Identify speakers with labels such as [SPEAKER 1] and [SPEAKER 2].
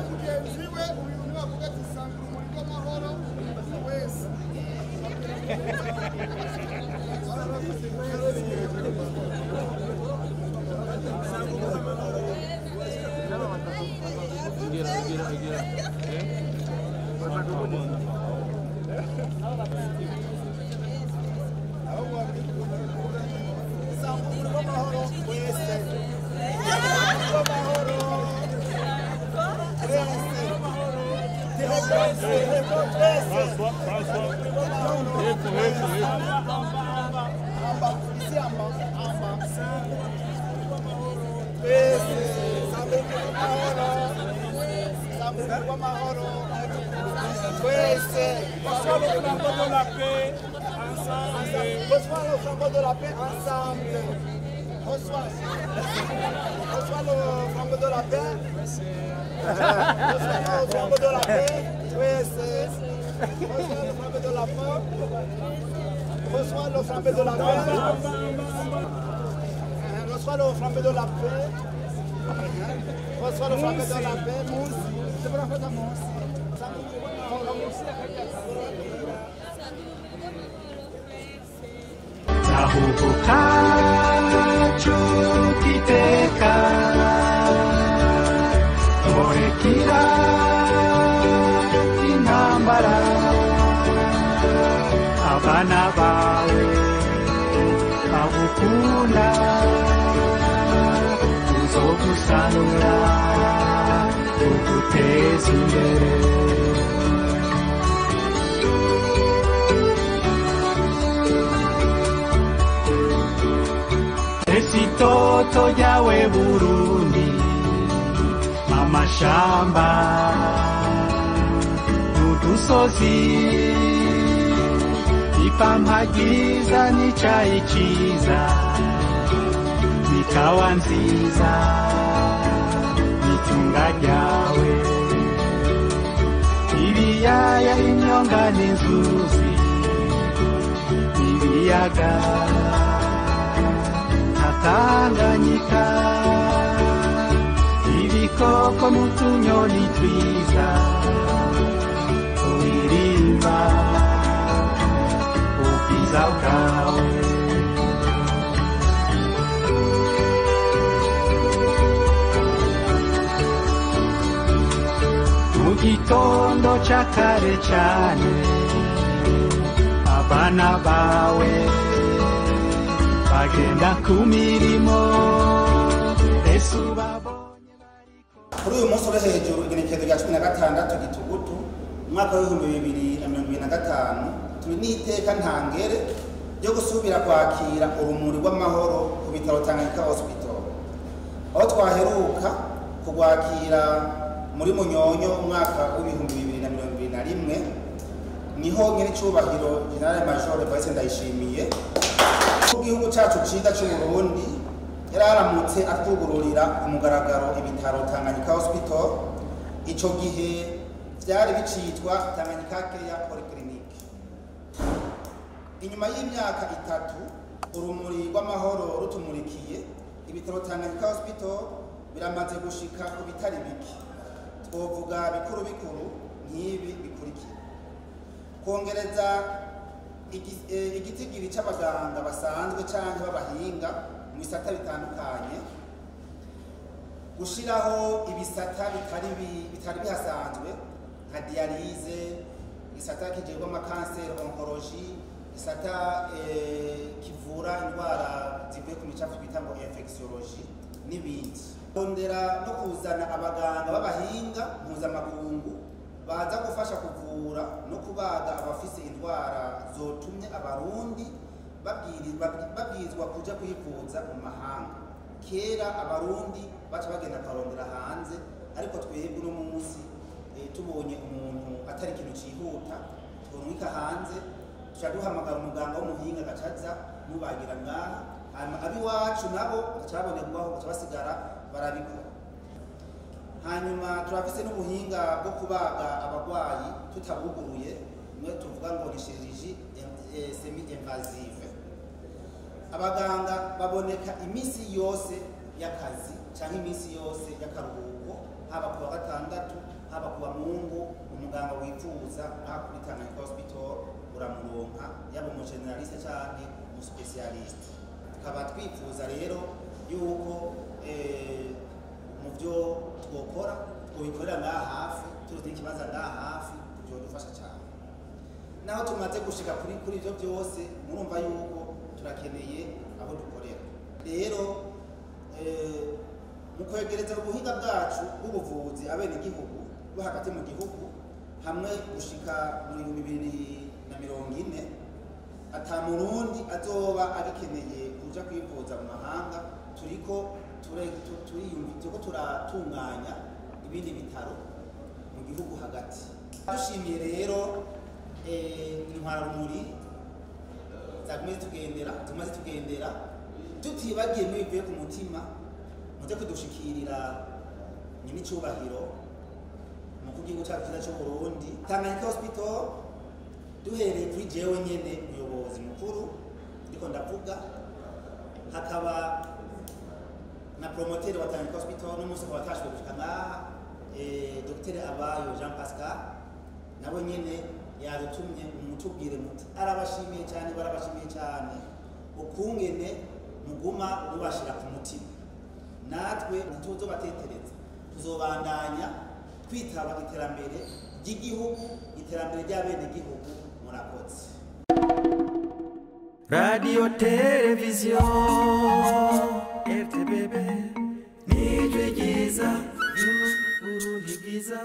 [SPEAKER 1] Mugenzi we uyu niwe avuga ati sanga urumuri rw'amahoro wese.
[SPEAKER 2] Reçois le flambeau de la paix ensemble. Reçois le flambeau de la paix. Reçois le flambeau de la paix. Reçois le flambeau de la paix. Reçois le flambeau de la paix. Reçois le flambeau de la paix. Reçois le flambeau de la paix. C'est pour la fête à Mousse.
[SPEAKER 3] Tahuka chukiteka Morekira intambara Abana bawe bagukunda Tuzogusanura tuguteze imbere. Esitoto yawe Burundi amashamba n'udusozi ipampa ryiza n'icayi ciza n'ikawa nziza n'itunga ryawe ibiyaya imyonga n'inzuzi ibiyaga Tanganyika ibikoko n'utunyoni twiza turirimba ubwiza bwawe. Mu gitondo ca kare cane abana bawe bagenda ku mirimo ese ubabonye bariko.
[SPEAKER 4] Kuri uyu munsi uri hejuru igenekerezo rya 16 Gitugutu umwaka w'2025 turi n'iteka ntangere ryo gusubira kwakira urumuri rw'amahoro ku bitaro Tanganyika Hospital, aho twaheruka kurwakira muri Munyonyo umwaka w'2021. Niho nyiricubahiro General Major Evariste Ndayishimiye igihugu cyacu ciza cy'u Burundi yararamutse atwugururira ku mugaragaro ibitaro Tanganyika Hospital. Ico gihe vyari bicitwa Tanganyika Care Polyclinic. Inyuma y'imyaka itatu urumuri rw'amahoro rutumurikiye, ibitaro Tanganyika Hospital biramaze gushika ku bitari bike. Twovuga bikuru bikuru nk'ibi bikurikira: kongereza igitigiri c'abaganga basanzwe canke b'abahinga mu bisata bitandukanye, gushiraho ibisata bitari bihasanzwe nka dialyse, igisata kijejwe amakanseri oncologie, igisata kivura indwara zivuye ku micafu bita ngo infectiologie n'ibindi. Kongera no kuzana abaganga b'abahinga mpuzamakungu baza gufasha kuvura no kubaga abafise indwara zotumye abarundi babwirizwa kuja kwivuza mu mahanga. Kera abarundi baca bagenda kurondera hanze, ariko twebwe uno munsi tubonye umuntu atari ikintu cihuta tworungika hanze, tuca duhamagara umuganga w'umuhinga agacaza mubagira ngaha, hanyuma abiwacu nabo bagaca babonerwaho bagaca basigara barabikora. Hanyuma turafise n'ubuhinga bwo kubaga abagwayi tutabuguruye, mwe tuvuga ngo ni chirurgie semi invasive. Abaganga baboneka imisi yose y'akazi. cyangwa iminsi yose y'akaruhuko, haba ku wa gatandatu, haba ku wa Mungu, umuganga wifuza aha kuri Tanganyika Hospital uramuronka, yaba umu généraliste canke umu spécialiste. Tukaba twifuza rero yuko mu byo twokora twobikorera ngaha hafi, turuzi ikibanza ngaha hafi, byodufasha cyane. Naho tumaze gushika kuri ivyo byose, murumva yuko turakeneye aho dukorera. Rero mu kwegereza ubuhinga bwacu bw'ubuvuzi abenegihugu bo hagati mu gihugu, hamwe gushika mu 2040 ata murundi azoba agikeneye kuja kwivuza mu mahanga, turiko turiko turatunganya ibindi bitaro mu gihugu hagati. Dushimiye rero intwararumuri zagumye zitugendera, tumaze tugendera, tutibagiye n'ibivuye ku mutima muze kudushikirira nyir'icyubahiro umukuru w'igihugu cyacu cyiza cy'u Burundi. Tanganyika Hospital, duhereye kuri jewe nyene umuyobozi mukuru ndiko ndavuga, hakaba na promoteur wa Tanganyika Hospital n'umunsi akaba atashoboye gushika ngaha, Dr Abayo Jean Pascal, nawe nyene yadutumye mutubwire muti arabashimiye cyane, barabashimiye cyane ukungene muguma mubashira ku mutima. Natwe ntituzobatetereza, tuzobandanya twitaba iterambere ry'igihugu, iterambere ry'abenegihugu. Murakoze.
[SPEAKER 3] Radio Television RTBB, nijwi ryiza ry'Uburundi bwiza.